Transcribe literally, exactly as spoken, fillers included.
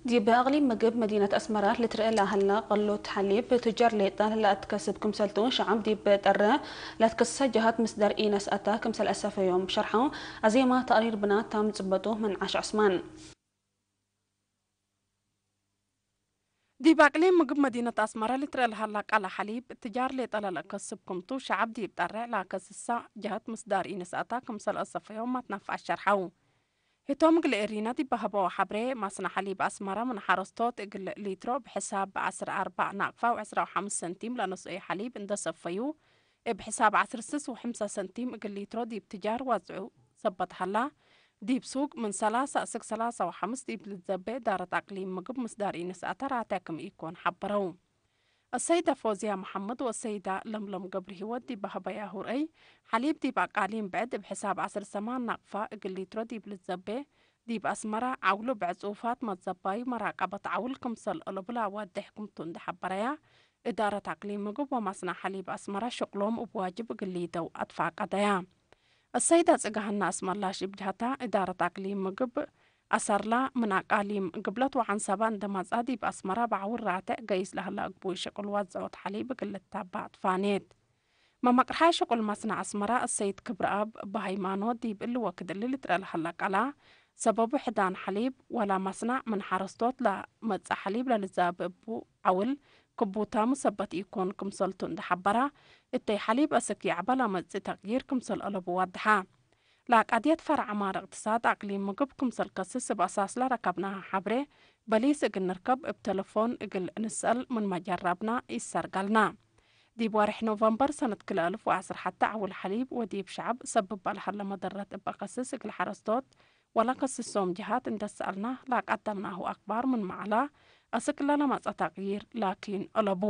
ዲብ አቅሊም ምግብ መዲነት አስመራ ልትርኤ ለሀላ ቀሎት ሐሊብ፣ ቱጃር ሌጠ ለአትከስብ ክምሰልቱ፣ ሸዐብ ዲብ ጠረ ለአትከስሰ ጀሃት ምስዳር ኢነስአታ ክምሰል አሰፈዮም ሸርሐው። አዜማ ተቅሪር ብና ታም ጽበጡ ምን ዓሽ ዑስማን። ዲብ አቅሊም ምግብ መዲነት አስመራ ልትርኤ ለሀላ ቃለ ሐሊብ፣ ቱጃር ሌጠ ለለአከስብ ክምቱ፣ ሸዐብ ዲብ ጠረ ለአከስሰ ጀሃት ምስዳር ኢነስአታ ክምሰል አሰፈዮም ማትናፍዐ ሸርሐው። ህቶም እግል ኤሪና ዲብ ሀበው ሐብሬ፣ ማስና ሐሊብ አስመራ ምን ሐረስቶት እግል ሊትሮ እብ ሕሳብ ዐስር አርባዕ ናቅፋ ወዕስራ ወሐምስ ሰንቲም ለነስኦዩ ሐሊብ እንደ ሰፈዩ፣ እብ ሕሳብ ዐስር ስስ ወሐምሳ ሰንቲም እግል ሊትሮ ዲብ ትጃር ዋጽዑ ሰበት ሀላ፣ ዲብ ሱቅ ምን ሰላሳ እስክ ሰላሳ ወሐምስ ዲብ ልትዘቤ እዳረት አቅሊም ምግብ ምስዳር ኢነስአታ ራተ ክም ኢኮን ሐበረው። አሰይደ ፎዝያ መሐመድ ወአሰይዳ ለምለም ገብረሂወት ዲብ ሀበያሁ ረአይ፣ ሐሊብ ዲብ አቃሊም ብዕድ እብ ሕሳብ ዐስር ሰማን ናቅፋ እግል ሊትሮ ዲብ ልትዘቤ፣ ዲብ አስመራ ዐውሉ ብዕጹፋት መትዘባዩ መራቀበት ዐውል ክምሰል አለቡ ለአዋዴሕ ክምቱ እንዴ ሐበረያ፣ እዳረት አቅሊም ምግብ ወማስናዕ ሐሊብ አስመራ ሽቅሎም እብ ዋጅብ እግል ሊደው አትፋቀደያ። አሰይዳ ጽገሃና አስመላሽ እብ ጀሀታ፣ እዳረት አቅሊም ምግብ አሰርላ ምን አቃሊም ግብለት ወዐንሰባ እንደ መጽአ፣ ዲብ አስመራ በዐውል ራትዕ ገይስ ለሀላ አግቡይ ሽቅል ዋዝዖት ሐሊብ እግል ልታባዕ ትፋኔት። መመቅርሓይ ሽቅል ማስናዕ አስመራ አሰይድ ክብረአብ በሃይማኖት፣ ዲብ እሊ ወክድ እሊ ልትርኤ ለሀላ ቃላ፣ ሰበቡ ሕዳን ሐሊብ ወላ ማስናዕ ምን ሐረስቶት ለመጽእ ሐሊብ ለልዛብ እቡ ዐውል ክቡታሙ ሰበት ኢኮን ክምሰልቱ እንደ ሐበራ፣ እተይ ሐሊብ አስክ ይዐበ ለመጽእ ተቅይር ክምሰል አለቡ ዋድሓ። ለአቃድየት ፈርዕ ዐማር እቅትሳድ አቅሊም ምግብ ክምሰል ከስስ እብ አሳስ ለረከብናሀ ሐብሬ፣ በሊስ እግል ንርከብ እብ ተለፎን እግል ንስአል ምን መጀረብና ኢሰርጋልና። ዲብ ወሬሕ ኖቨምበር ሰነት ክልኤ አልፍ ወዐስር ሐቴ ዐውል ሐሊብ ወዲብ ሸዐብ ሰብበ ለሀለ መደረት እበ ከስስ እግል ሐረስቶት ወለከስሶም ጀሃት እንደ ሰአልና፣ ለቀደምናሁ አክባር ምን መዐላ አስክ ለለመጸ ተቅይር ላኪን አለቡ።